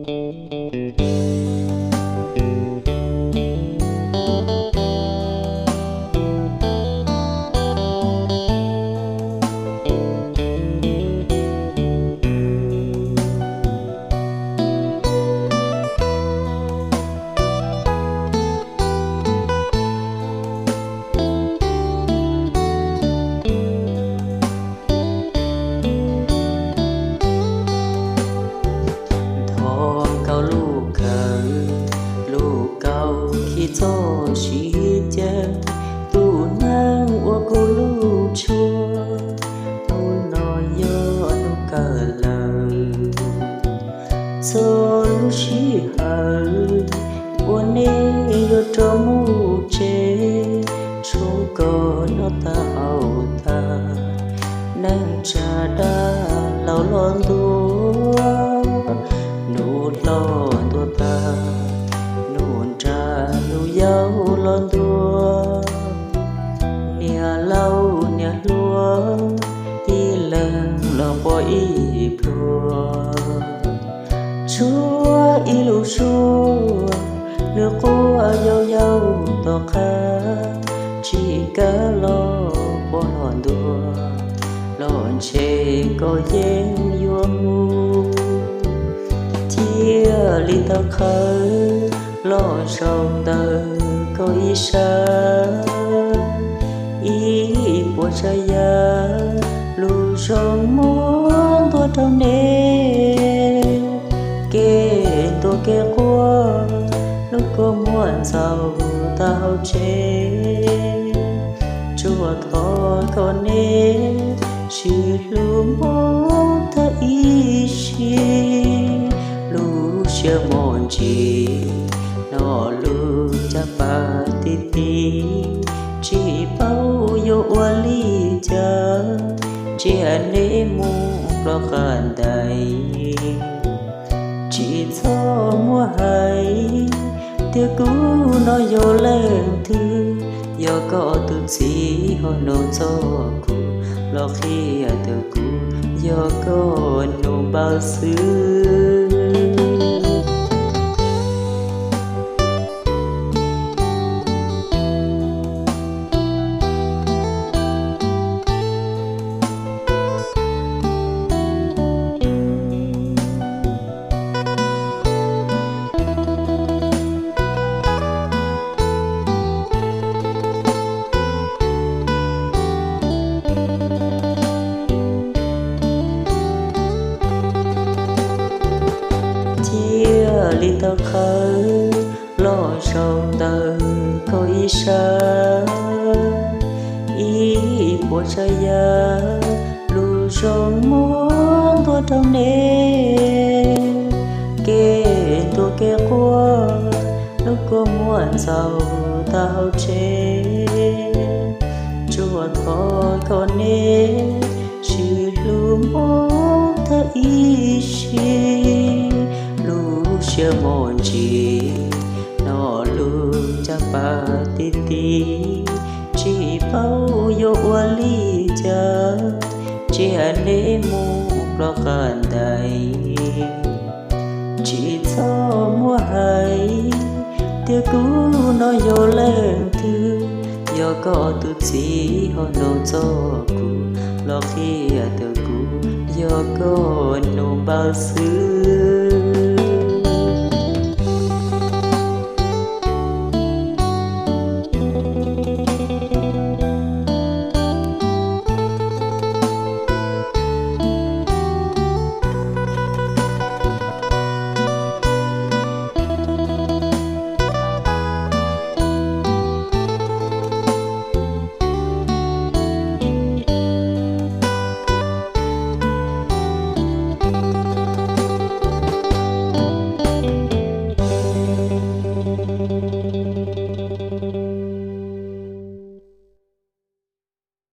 Thov koj lub kawg, lub kaus khi txoj siv cawv, tus neeg ua kuv lub tshuaj, hnub no yog hnub kawg lawm. Txog lub sij hawm uas nej yuav rov mus tsev, tshuaj koj noj tag haus tag, neej tsa dab laug los ntua, nus hlob ntuas tag, nus nrag nus yau los ntua, niam laus niam hluas ib leeg los quaj ib pluag. Tshuab ib lub suab, nws quaj yau yau tom qab, tsis kam los quaj los ntua, los ntshe koj yeej yuav mus. Thiaj li tau qhawv los zaum ntawm koj ib sab, ib puas tsav yam lus zoo muab ntuas rau nej. Kev ntuas kev quaj, lub kua muag ntxaus tag hauv tsev. Tsuas thov kom nej sib hlub mus tag ib sim, lub siab mos ntsis no lub caj pas ti ti, tsis paub yuav ua li cas, cia neb mus ploj qab ntais. Tsis txhob muab hais tias kuv no yog leej twg, yog koj tus txiv ho nug txog kuv, los qhia tias kuv yog koj nus npawg xwb. Thiaj li tau qhawv los zaum ntawm koj ib sab, ib puas tsav yam lus zoo muab ntuas rau nej. Kev ntuas kev quaj, lub kua muag ntxaus tag hauv tsev. Tsuas thov kom nej sib hlub mus tag ib sim, lub siab mos ntsis no lub caj pas ti ti, tsis paub yuav ua li cas, cia neb mus ploj qab ntais. Tsis txhob muab hais tias kuv no yog leej twg, yog koj tus txiv ho nug txog kuv, los qhia tias kuv yog koj nus npawg xwb.